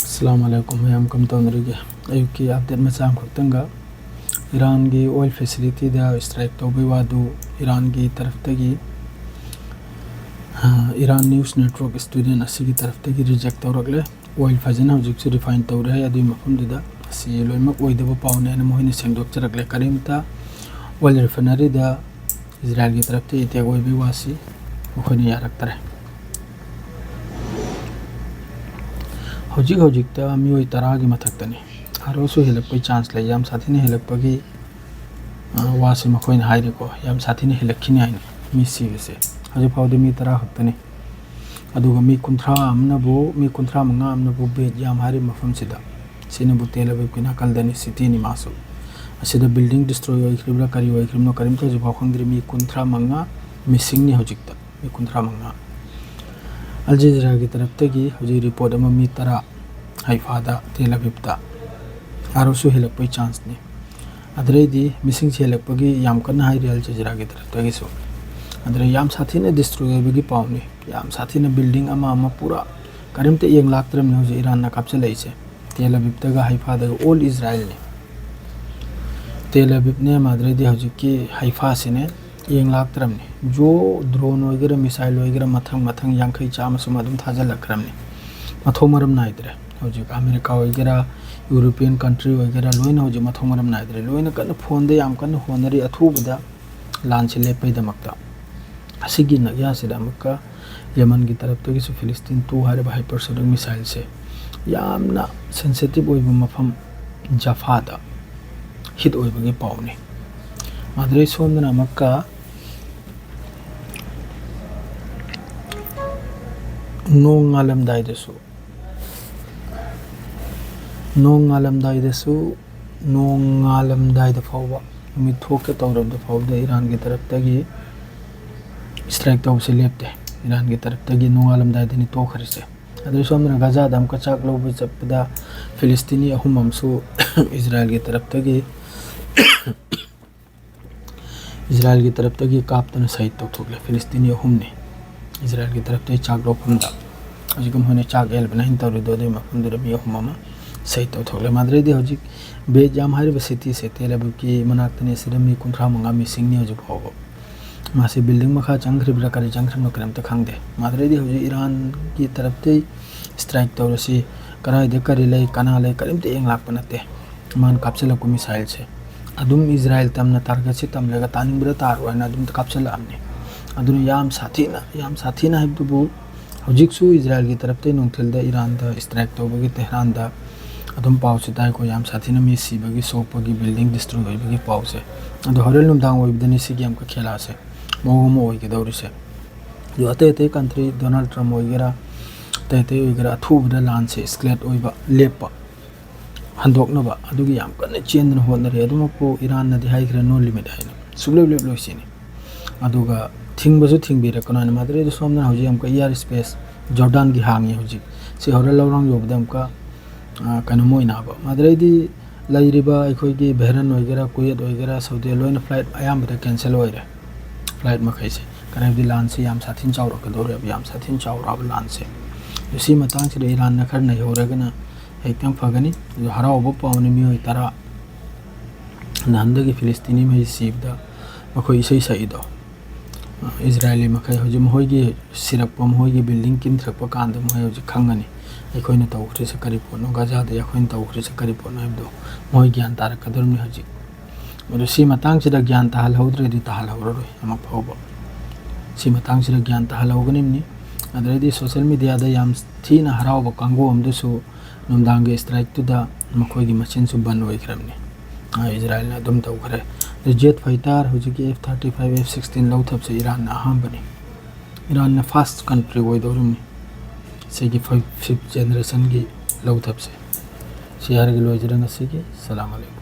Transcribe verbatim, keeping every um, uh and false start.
ꯑꯁꯂꯥꯃꯨ ꯑꯂꯥꯏꯀꯨꯝ ꯃꯌꯥꯝ, ꯀꯝ ꯇꯧꯅꯔꯤꯒꯦ? ꯑꯌꯨꯛꯀꯤ ꯑꯞꯗꯦꯠ ꯃꯆꯥ ꯑꯃꯈꯛꯇꯪꯒ, ꯏꯔꯥꯟꯒꯤ ꯑꯣꯏꯜ ꯐꯦꯁꯤꯂꯤꯇꯤꯗ ꯁ꯭ꯇ꯭ꯔꯥꯏꯛ ꯇꯧꯕꯒꯤ ꯋꯥꯗꯨ ꯏꯔꯥꯟꯒꯤ ꯇꯔꯐꯇꯒꯤ, ꯑ, ꯏꯔꯥꯟ ꯅ꯭ꯌꯨꯁ ꯅꯦꯠꯋꯥꯔꯛ ꯁ꯭ꯇꯨꯗꯦꯟ ꯑꯁꯤꯒꯤ ꯇꯔꯐꯇꯒꯤ ꯔꯤꯖꯦꯛ ꯇꯧꯔꯛꯂꯦ꯫ ꯑꯣꯏꯜ ꯐꯖꯅ ꯍꯧꯖꯤꯛꯁꯨ ꯔꯤꯐꯥꯏꯟ ꯇꯧꯔꯦ ꯍꯥꯏ ꯑꯗꯨꯒꯤ ꯃꯐꯝꯗꯨꯗ꯫ ꯑꯁꯤ ꯂꯣꯏꯅꯃꯛ ꯑꯣꯏꯗꯕ ꯄꯥꯎꯅꯦ ꯍꯥꯏꯅ ꯃꯈꯣꯏꯅ ꯁꯦꯡꯗꯣꯛꯆꯔꯛꯂꯦ꯫ ꯀꯔꯤꯝꯇ ꯑꯣꯏꯜ ꯔꯤꯐꯥꯏꯅꯔꯤꯗ ꯏꯖꯔꯥꯏꯜꯒꯤ ꯇꯔꯐꯇ ꯑꯦꯇꯦꯛ ꯑꯣꯏꯕꯒꯤ ꯋꯥꯁꯤ ꯃꯈꯣꯏꯅ ꯌꯥꯔꯛꯇꯔꯦ꯫ ꯍꯧꯖꯤꯛ ꯍꯧꯖꯤꯛꯇ ꯃꯤꯑꯣꯏ ꯇꯔꯥꯒꯤ ꯃꯊꯛꯇꯅꯤ꯫ ꯑꯥꯔ ꯑꯣꯁꯨ ꯍꯦꯜꯂꯛꯄꯒꯤ ꯆꯥꯟꯁ ꯂꯩ, ꯌꯥꯝ ꯁꯥꯊꯤꯅ ꯍꯦꯜꯂꯛꯄꯒꯤ, ꯑ, ꯋꯥꯁꯤ ꯃꯈꯣꯏꯅ ꯍꯥꯏꯔꯤꯀꯣ, ꯌꯥꯝ ꯁꯥꯊꯤꯅ ꯍꯦꯜꯂꯛꯈꯤꯅꯤ ꯍꯥꯏꯅ꯫ ꯃꯤ ꯁꯤꯕꯁꯦ ꯍꯧꯖꯤꯛ ꯐꯥꯎꯗꯤ ꯃꯤ ꯇꯔꯥ ꯈꯛꯇꯅꯤ꯫ ꯑꯗꯨꯒ ꯃꯤ ꯀꯨꯟꯊ꯭ꯔꯥ ꯑꯃꯅꯕꯨ, ꯃꯤ ꯀꯨꯟꯊ꯭ꯔꯥ ꯃꯉꯥ ꯑꯃꯅꯕꯨ ꯕꯦꯠ ꯌꯥꯝ ꯍꯥꯏꯔꯤꯕ ꯃꯐꯝꯁꯤꯗ, ꯁꯤꯅꯕꯨ ꯇꯦꯜ ꯑꯕꯤꯕꯀꯤ ꯅꯥꯀꯜꯗꯅꯤ, ꯁꯤꯇꯤꯅꯤ ꯃꯥꯁꯨ꯫ ꯑꯁꯤꯗ ꯕꯤꯜꯗꯤꯡ ꯗꯤꯁꯇ꯭ꯔꯣꯏ ꯑꯣꯏꯈ꯭ꯔꯤꯕ꯭ꯔꯥ, ꯀꯔꯤ ꯑꯣꯏꯈ꯭ꯔꯤꯕꯅꯣ, ꯀꯔꯤꯝꯇ ꯍꯧꯖꯤꯛꯐꯥꯎ ꯈꯪꯗ꯭ꯔꯤ꯫ ꯃꯤ ꯀꯨꯟꯊ꯭ꯔꯥ ꯃꯉꯥ ꯃꯤꯁꯤꯡꯅꯤ ꯍꯧꯖꯤꯛꯇ, ꯃꯤ ꯀꯨꯟꯊ꯭ꯔꯥ ꯃꯉꯥ꯫ ꯑꯜ ꯖꯖꯤꯔꯥꯒꯤ ꯇꯔꯞꯇꯒꯤ ꯍꯧꯖꯤꯛ ꯔꯤꯄꯣꯔꯠ ꯑꯃ, ꯃꯤ ꯇꯔꯥ ꯍꯩꯐꯥꯗ, ꯇꯦꯜ ꯑꯕꯤꯕꯇ, ꯑꯥꯔ ꯑꯣꯁꯨ ꯍꯦꯜꯂꯛꯄꯒꯤ ꯆꯥꯟꯁꯅꯤ꯫ ꯑꯗꯨꯗꯩꯗꯤ ꯃꯤꯁꯤꯡꯁꯦ ꯍꯦꯜꯂꯛꯄꯒꯤ ꯌꯥꯝ ꯀꯟꯅ ꯍꯥꯏꯔꯤ ꯑꯜ ꯖꯖꯤꯔꯥꯒꯤ ꯇꯔꯞꯇꯒꯤꯁꯨ꯫ ꯑꯗꯨꯗ ꯌꯥꯝ ꯁꯥꯊꯤꯅ ꯗꯤꯁꯇ꯭ꯔꯣꯏ ꯑꯣꯏꯕꯒꯤ ꯄꯥꯎꯅꯤ꯫ ꯌꯥꯝ ꯁꯥꯊꯤꯅ ꯕꯤꯜꯗꯤꯡ ꯑꯃ ꯑꯃ ꯄꯨꯔꯥ ꯀꯔꯤꯝꯇ ꯌꯦꯡ ꯂꯥꯛꯇ꯭ꯔꯕꯅꯤ ꯍꯧꯖꯤꯛ ꯏꯔꯥꯟꯅ ꯀꯥꯞꯁꯤꯜꯂꯛꯏꯁꯦ꯫ ꯇꯦꯜ ꯑꯕꯤꯕꯇꯒ ꯍꯩꯐꯥꯗꯒ ꯑꯣꯜ ꯏꯖꯔꯥꯏꯜꯅꯤ꯫ ꯇꯦꯜ ꯑꯕꯤꯕꯅꯦ, ꯃꯗꯨꯗꯩꯗꯤ ꯍꯧꯖꯤꯛꯀꯤ ꯍꯩꯐꯥꯁꯤꯅꯦ, ꯌꯦꯡ ꯂꯥꯛꯇ꯭ꯔꯕꯅꯤ꯫ ꯖꯣ ꯗ꯭ꯔꯣꯟ ꯑꯣꯏꯒꯦꯔꯥ, ꯃꯤꯁꯥꯏꯜ ꯑꯣꯏꯒꯦꯔꯥ, ꯃꯊꯪ ꯃꯊꯪ ꯌꯥꯡꯈꯩ ꯆꯥꯝꯃ ꯁꯨꯝ ꯑꯗꯨꯝ ꯊꯥꯖꯤꯜꯂꯛꯈ꯭ꯔꯕꯅꯤ꯫ ꯃꯊꯣꯡ ꯃꯔꯝ ꯅꯥꯏꯗ꯭ꯔꯦ꯫ ꯍꯧꯖꯤꯛ ꯑꯃꯦꯔꯤꯀꯥ ꯑꯣꯏꯒꯦꯔꯥ, ꯌꯨꯔꯣꯄꯤꯌꯟ ꯀꯟꯇ꯭ꯔꯤ ꯑꯣꯏꯒꯦꯔꯥ, ꯂꯣꯏꯅ ꯍꯧꯖꯤꯛ ꯃꯊꯣꯡ ꯃꯔꯝ ꯅꯥꯏꯗ꯭ꯔꯦ꯫ ꯂꯣꯏꯅ ꯀꯟꯅ ꯐꯣꯟꯗ ꯌꯥꯝ ꯀꯟꯅ ꯍꯣꯠꯅꯔꯤ ꯑꯊꯨꯕꯗ ꯂꯥꯟꯁꯤ ꯂꯦꯞꯄꯩꯗꯃꯛꯇ꯫ ꯑꯁꯤꯒꯤ ꯅꯛꯌꯥꯁꯤꯗ ꯑꯃꯨꯛꯀ ꯌꯦꯃꯟꯒꯤ ꯇꯔꯞꯇꯒꯤꯁꯨ ꯐꯤꯂꯤꯁꯇꯤꯟ ꯇꯨ ꯍꯥꯏꯔꯤꯕ ꯍꯥꯏꯄꯔꯁꯣꯅꯤꯛ ꯃꯤꯁꯥꯏꯜꯁꯦ ꯌꯥꯝꯅ ꯁꯦꯟꯁꯤꯇꯤꯞ ꯑꯣꯏꯕ ꯃꯐꯝ ꯖꯐꯥꯗ ꯍꯤꯠ ꯑꯣꯏꯕꯒꯤ ꯄꯥꯎꯅꯤ꯫ ꯑꯗꯨꯗꯩ ꯁꯣꯝꯗꯅ ꯑꯃꯨꯛꯀ ꯅꯣꯡ ꯉꯥꯜꯂꯝꯗꯥꯏꯗꯁꯨ, ꯅꯣꯡ ꯉꯥꯜꯂꯝꯗꯥꯏꯗꯁꯨ, ꯅꯣꯡ ꯉꯥꯜꯂꯝꯗꯥꯏꯗ ꯐꯥꯎꯕ, ꯅꯨꯃꯤꯠ ꯊꯣꯛꯀꯦ ꯇꯧꯔꯕꯗ ꯐꯥꯎꯕꯗ ꯏꯔꯥꯟꯒꯤ ꯇꯔꯞꯇꯒꯤ ꯁ꯭ꯇ꯭ꯔꯥꯏꯛ ꯇꯧꯕꯁꯦ ꯂꯦꯞꯇꯦ꯫ ꯏꯔꯥꯟꯒꯤ ꯇꯔꯞꯇꯒꯤ ꯅꯣꯡꯉꯥꯜꯂꯝꯗꯥꯏꯗꯅꯤ ꯇꯣꯛꯈ꯭ꯔꯤꯁꯦ꯫ ꯑꯗꯨ ꯁꯣꯝꯗꯅ ꯒꯖꯥꯗ ꯑꯃꯨꯛꯀ ꯆꯥꯛ ꯂꯧꯕ ꯆꯠꯄꯗ ꯐꯤꯂꯤꯁꯇꯤꯅꯤ ꯑꯍꯨꯝ ꯑꯃꯁꯨ ꯏꯖꯔꯥꯏꯜꯒꯤ ꯇꯔꯞꯇꯒꯤ, ꯏꯖꯔꯥꯏꯜꯒꯤ ꯇꯔꯞꯇꯒꯤ ꯀꯥꯞꯇꯅ ꯁꯍꯤꯗ ꯇꯧꯊꯣꯛꯂꯦ꯫ ꯐꯤꯂꯤꯁꯇꯤꯅꯤ ꯑꯍꯨꯝꯅꯤ ꯏꯖꯔꯥꯏꯜꯒꯤ ꯇꯔꯞꯇꯒꯤ ꯆꯥꯛ ꯂꯧꯐꯝꯗ꯫ ꯍꯧꯖꯤꯛ ꯃꯈꯣꯏꯅ ꯆꯥꯛ ꯑꯦꯜꯕꯅ ꯍꯥꯏꯅ ꯇꯧꯔꯤꯗꯣ, ꯑꯗꯨꯒꯤ ꯃꯐꯝꯗꯨꯗ ꯃꯤ ꯑꯍꯨꯝ ꯑꯃ ꯁꯍꯤꯗ ꯇꯧꯊꯣꯛꯂꯦ꯫ ꯃꯥꯗ꯭ꯔꯩꯗꯤ ꯍꯧꯖꯤꯛ ꯕꯦꯠ ꯌꯥꯝ ꯍꯥꯏꯔꯤꯕ ꯁꯤꯇꯤꯁꯦ, ꯇꯦꯜ ꯑꯕꯤꯕꯀꯤ ꯃꯅꯥꯛꯇꯅꯤ꯫ ꯑꯁꯤꯗ ꯃꯤ ꯀꯨꯟꯊ꯭ꯔꯥ ꯃꯉꯥ ꯃꯤꯁꯤꯡꯅꯤ ꯍꯧꯖꯤꯛ ꯐꯥꯎꯕ꯫ ꯃꯥꯁꯤ ꯕꯤꯜꯗꯤꯡ ꯃꯈꯥ ꯆꯪꯈ꯭ꯔꯤꯕ꯭ꯔꯥ ꯀꯔꯤ ꯆꯪꯈ꯭ꯔꯤꯕꯅꯣ ꯀꯔꯤꯝꯇ ꯈꯪꯗꯦ꯫ ꯃꯥꯗ꯭ꯔꯩꯗꯤ ꯍꯧꯖꯤꯛ ꯏꯔꯥꯟꯒꯤ ꯇꯔꯞꯇꯩ ꯁ꯭ꯇ꯭ꯔꯥꯏꯛ ꯇꯧꯔꯁꯤ, ꯀꯗꯥꯏꯗ ꯀꯔꯤ ꯂꯩ, ꯀꯅꯥ ꯂꯩ, ꯀꯔꯤꯝꯇ ꯌꯦꯡ ꯂꯥꯛꯄ ꯅꯠꯇꯦ꯫ ꯃꯥꯅ ꯀꯥꯞꯁꯤꯜꯂꯛꯄ ꯃꯤꯁꯥꯏꯜꯁꯦ ꯑꯗꯨꯝ ꯏꯖꯔꯥꯏꯜ ꯇꯝꯅ ꯇꯥꯔꯒꯦꯠꯁꯦ ꯇꯝꯂꯒ ꯇꯥꯅꯤꯡꯕꯗ ꯇꯥꯔꯣ ꯍꯥꯏꯅ ꯑꯗꯨꯝ ꯀꯥꯞꯁꯤꯜꯂꯛꯑꯕꯅꯤ꯫ ꯑꯗꯨꯅ ꯌꯥꯝ ꯁꯥꯊꯤꯅ, ꯌꯥꯝ ꯁꯥꯊꯤꯅ ꯍꯥꯏꯕꯗꯨꯕꯨ, ꯍꯧꯖꯤꯛꯁꯨ ꯏꯖꯔꯥꯏꯜꯒꯤ ꯇꯔꯞꯇꯩ ꯅꯨꯡꯊꯤꯜꯗ ꯏꯔꯥꯟꯗ ꯁ꯭ꯇ꯭ꯔꯥꯏꯛ ꯇꯧꯕꯒꯤ ꯇꯦꯍ꯭ꯔꯥꯟꯗ ꯑꯗꯨꯝ ꯄꯥꯎꯁꯦ ꯇꯥꯏꯀꯣ, ꯌꯥꯝ ꯁꯥꯊꯤꯅ ꯃꯤ ꯁꯤꯕꯒꯤ, ꯁꯣꯛꯄꯒꯤ, ꯕꯤꯜꯗꯤꯡ ꯗꯤꯁꯇ꯭ꯔꯣꯏ ꯑꯣꯏꯕꯒꯤ ꯄꯥꯎꯁꯦ꯫ ꯑꯗꯣ ꯍꯣꯔꯦꯟ ꯅꯨꯡꯗꯥꯡ ꯑꯣꯏꯕꯗꯅꯤ ꯁꯤꯒꯤ ꯑꯃꯨꯛꯀ ꯈꯦꯂꯥꯁꯦ ꯃꯑꯣꯡ ꯑꯃ ꯑꯣꯏꯒꯗꯧꯔꯤꯁꯦ꯫ ꯑꯗꯣ ꯑꯇꯩ ꯑꯇꯩ ꯀꯟꯇ꯭ꯔꯤ, ꯗꯣꯅꯥꯜꯗ ꯇ꯭ꯔꯝꯞ ꯑꯣꯏꯒꯦꯔꯥ, ꯑꯇꯩ ꯑꯇꯩ ꯑꯣꯏꯒꯦꯔꯥ, ꯑꯊꯨꯕꯗ ꯂꯥꯟꯁꯦ ꯏꯁꯀꯦꯂꯦꯠ ꯑꯣꯏꯕ, ꯂꯦꯞꯄ, ꯍꯟꯗꯣꯛꯅꯕ ꯑꯗꯨꯒꯤ ꯌꯥꯝ ꯀꯟꯅ ꯆꯦꯟꯗꯅ ꯍꯣꯠꯅꯔꯤ꯫ ꯑꯗꯨꯃꯛꯄꯨ ꯏꯔꯥꯟꯅꯗꯤ ꯍꯥꯏꯈ꯭ꯔꯦ, "No limit" ꯍꯥꯏꯅ, ꯁꯨꯡꯂꯦꯞ ꯂꯦꯞꯂꯣꯏ ꯁꯤꯅꯤ꯫ ꯑꯗꯨꯒ ꯊꯤꯡꯕꯁꯨ ꯊꯤꯡꯕꯤꯔꯛꯀꯅꯣ ꯍꯥꯏꯅ꯫ ꯃꯥꯗ꯭ꯔꯩꯗ ꯁꯣꯝꯗꯅ ꯍꯧꯖꯤꯛ ꯑꯃꯨꯛꯀ ꯏꯌꯥꯔ ꯁ꯭ꯄꯦꯁ ꯖꯣꯔꯗꯥꯟꯒꯤ ꯍꯥꯡꯉꯤ ꯍꯧꯖꯤꯛ꯫ ꯁꯤ ꯍꯣꯔꯦꯟ ꯂꯧꯔꯥꯡ ꯌꯧꯕꯗ ꯑꯃꯨꯛꯀ, ꯑ, ꯀꯩꯅꯣꯝ ꯑꯣꯏꯅꯕ꯫ ꯃꯥꯗ꯭ꯔꯩꯗꯤ ꯂꯩꯔꯤꯕ ꯑꯩꯈꯣꯏꯒꯤ ꯕꯍꯔꯟ ꯑꯣꯏꯒꯦꯔꯥ, ꯀꯨꯋꯦꯠ ꯑꯣꯏꯒꯦꯔꯥ, ꯁꯥꯎꯗꯤ ꯂꯣꯏꯅ ꯐ꯭ꯂꯥꯏꯠ ꯑꯌꯥꯝꯕꯗ ꯀꯦꯟꯁꯦꯜ ꯑꯣꯏꯔꯦ, ꯐ꯭ꯂꯥꯏꯠ ꯃꯈꯩꯁꯦ꯫ ꯀꯔꯤꯒꯤꯅꯣ ꯍꯥꯏꯕꯗꯤ ꯂꯥꯟꯁꯦ ꯌꯥꯝ ꯁꯥꯊꯤꯅ ꯆꯥꯎꯔꯛꯀꯗꯧꯔꯦꯕ, ꯌꯥꯝ ꯁꯥꯊꯤꯅ ꯆꯥꯎꯔꯛꯑꯕ ꯂꯥꯟꯁꯦ꯫ ꯑꯗꯨ ꯁꯤ ꯃꯇꯥꯡꯁꯤꯗ ꯏꯔꯥꯟꯅ ꯈꯔ ꯅꯩꯍꯧꯔꯒꯅ ꯍꯦꯛꯇꯪ ꯐꯒꯅꯤ꯫ ꯑꯗꯨ ꯍꯔꯥꯎꯕ ꯄꯥꯎꯅꯤ, ꯃꯤꯑꯣꯏ ꯇꯔꯥ ꯅꯍꯥꯟꯗꯒꯤ ꯐꯤꯂꯤꯁꯇꯤꯅꯤ ꯃꯍꯩ ꯁꯤꯕꯗ ꯃꯈꯣꯏ ꯏꯁꯩ ꯁꯛꯏꯗꯣ꯫ ꯏꯖꯔꯥꯏꯂꯤ ꯃꯈꯩ ꯍꯧꯖꯤꯛ ꯃꯈꯣꯏꯒꯤ ꯁꯤꯔꯛꯄ, ꯃꯈꯣꯏꯒꯤ ꯕꯤꯜꯗꯤꯡ ꯀꯤꯟꯊꯔꯛꯄ ꯀꯥꯟꯗ ꯃꯈꯣꯏ ꯍꯧꯖꯤꯛ ꯈꯪꯒꯅꯤ, ꯑꯩꯈꯣꯏꯅ ꯇꯧꯈ꯭ꯔꯤꯁꯦ ꯀꯔꯤ ꯄꯣꯠꯅꯣ, ꯒꯥꯖꯥꯗ ꯑꯩꯈꯣꯏꯅ ꯇꯧꯈ꯭ꯔꯤꯁꯦ ꯀꯔꯤ ꯄꯣꯠꯅꯣ ꯍꯥꯏꯕꯗꯣ ꯃꯈꯣꯏ ꯒ꯭ꯌꯥꯟ ꯇꯥꯔꯛꯀꯗꯧꯔꯤꯕꯅꯤ ꯍꯧꯖꯤꯛ꯫ ꯑꯗꯨ ꯁꯤ ꯃꯇꯥꯡꯁꯤꯗ ꯒ꯭ꯌꯥꯟ ꯇꯥꯍꯜꯍꯧꯗ꯭ꯔꯗꯤ ꯇꯥꯍꯜꯍꯧꯔꯔꯣꯏ ꯑꯃ ꯐꯥꯎꯕ꯫ ꯁꯤ ꯃꯇꯥꯡꯁꯤꯗ ꯒ꯭ꯌꯥꯟ ꯇꯥꯍꯜꯍꯧꯒꯅꯤꯕꯅꯤ꯫ ꯑꯗꯨꯗꯩꯗꯤ ꯁꯣꯁꯦꯜ ꯃꯦꯗꯤꯌꯥꯗ ꯌꯥꯝ ꯊꯤꯅ ꯍꯔꯥꯎꯕ ꯀꯥꯡꯕꯨ ꯑꯃꯗꯨꯁꯨ ꯅꯨꯡꯗꯥꯡꯒꯤ ꯁ꯭ꯇ꯭ꯔꯥꯏꯛꯇꯨꯗ ꯃꯈꯣꯏꯒꯤ ꯃꯆꯤꯟꯁꯨ ꯕꯟ ꯑꯣꯏꯈ꯭ꯔꯕꯅꯤ꯫ ꯑ, ꯏꯖꯔꯥꯏꯜꯅ ꯑꯗꯨꯝ ꯇꯧꯈ꯭ꯔꯦ꯫ ꯑꯗꯨ ꯖꯦꯠ ꯐꯥꯏꯇꯔ, ꯍꯧꯖꯤꯛꯀꯤ F thirty five, F sixteen ꯂꯧꯊꯕꯁꯦ ꯏꯔꯥꯟꯅ ꯑꯍꯥꯟꯕꯅꯤ꯫ ꯏꯔꯥꯟꯅ ꯐꯥꯔꯁ ꯀꯟꯇ꯭ꯔꯤ ꯑꯣꯏꯗꯧꯔꯤꯕꯅꯤ ꯁꯤꯒꯤ ꯐꯥꯏꯚ, ꯐꯤꯐ ꯖꯦꯅꯦꯔꯦꯁꯟꯒꯤ ꯂꯧꯊꯕꯁꯦ꯫ ꯁꯤ ꯍꯥꯏꯔꯒ ꯂꯣꯏꯖꯔꯦ ꯉꯁꯤꯒꯤ꯫ ꯁꯂꯥꯝ ꯑꯂꯩꯀꯨꯝ꯫